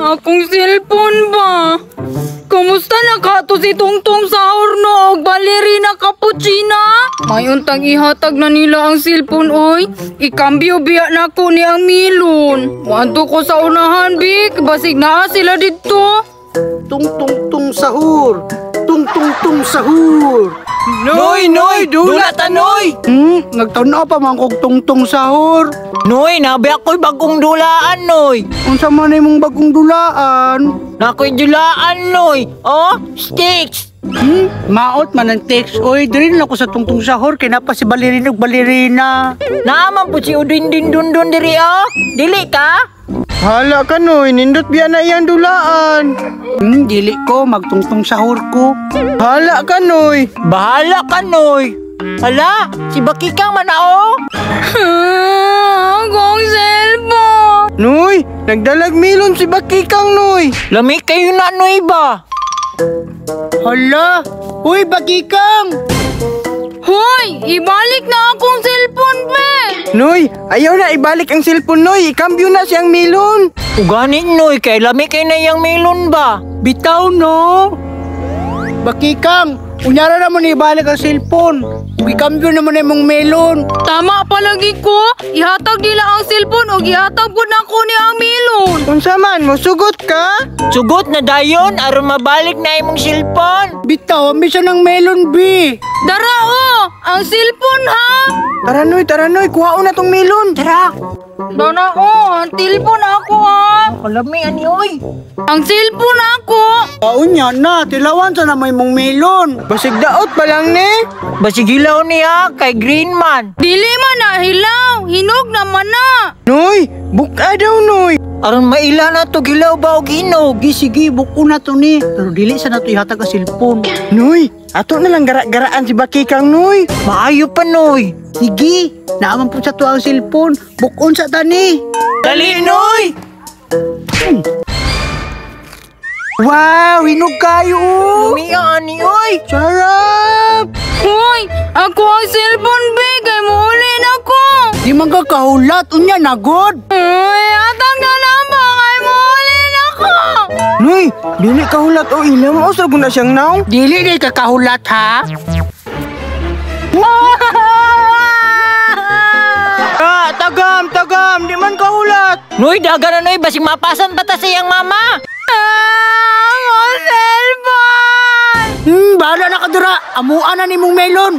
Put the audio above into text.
Akong cellphone ba? Kumusta na ka to si Tungtong Sahur no og Ballerina Cappuccina? Mayon tag ihatag na nila ang cellphone oy. Ikambyo biya nako ni ang milon. Muadto ko sa unahan bi, basig naa sila didto. Tung tung tung sahur. Tung tung tung sahur. Noy, Noy, dula ta, Noy. Nagtan-aw pa man kog tung tung sahur. Noy, nabi ako'y bagong dulaan, Noy. Unsa man imong bagong dulaan? Nako'y dulaan, Noy. Oh, sticks. Maot man ang text. Oy, diri na ako sa tungtong sahur kay napa si balerino ug balerina. Naaman po si Udin din dun dun diri, oh. Dili ka? Hala ka, Noy, nindot biya na iyang dulaan. Dili ko magtungtong sahur ko. Hala ka, Noy. Bahala ka, Noy. Hala, si Bakikang man na, oh. Akong cellphone. Noy, nagdalag milon si Bakikang, Noy. Lami kayo na, Noy ba? Hala! Uy, bagikang! Hoy, ibalik na akong cellphone be. Noy, ayaw na ibalik ang cellphone, Noy. Ikambyo na siyang milon. Uganit, Noy, kay lami kayo na iyang milon ba? Bitaw no. Bakikang, unyara na mo ni ibalik ang cellphone. Ug ikambyo na mo na imong melon. Tama palagi ko. Ihatag nila ang cellphone ug ihatag pud nako ni ang milon. Unsa man, mosugot ka? Sugot na dayon, aron mabalik na imong cellphone. Bitaw, ang bisa ng melon, bi. Dara oh, ang cellphone ha. Tara, Noy, tara, Noy. Kuhaon na tong milon. Tara. Dara oh, ang cellphone ako ha. Kalami, ani, oy. Ang cellphone ako. Unya na, tilawan sa na may mong melon. Basig daot pa lang ni. Basig hilaw niya kay Green Man. Dili man na hilaw, hinog naman na. Noy, buka daw, Noy. Aron maila na to gilaw ba og hinog? Sige, sige, buko na to ni. Pero dili sa nato ihatag ang cellphone. Noy, ato na lang gara-garaan si Bakikang, Noy. Maayo pa, Noy. Sige, naaman po sa to ang cellphone. Bukon sa tani. Dali, Noy! Wow, hinog kayo. Oh. Lumiya, ani, oy. Sarap! Hoy, ako ang cellphone be, kay muuli na ko. Di man ka kahulat, unya na god. Uy, atang na lamang kay muuli na ko. Noy, dili ka hulat o ilam o sa na siyang naw. Dili di ka kahulat ha. Ah, tagam, tagam, di man ka hulat. Noy, daga na, Noy. Basig mapasan pa ta sa iyang mama. Ah, ako cellphone. Bahala na ka dira. Amuan na ni mong melon.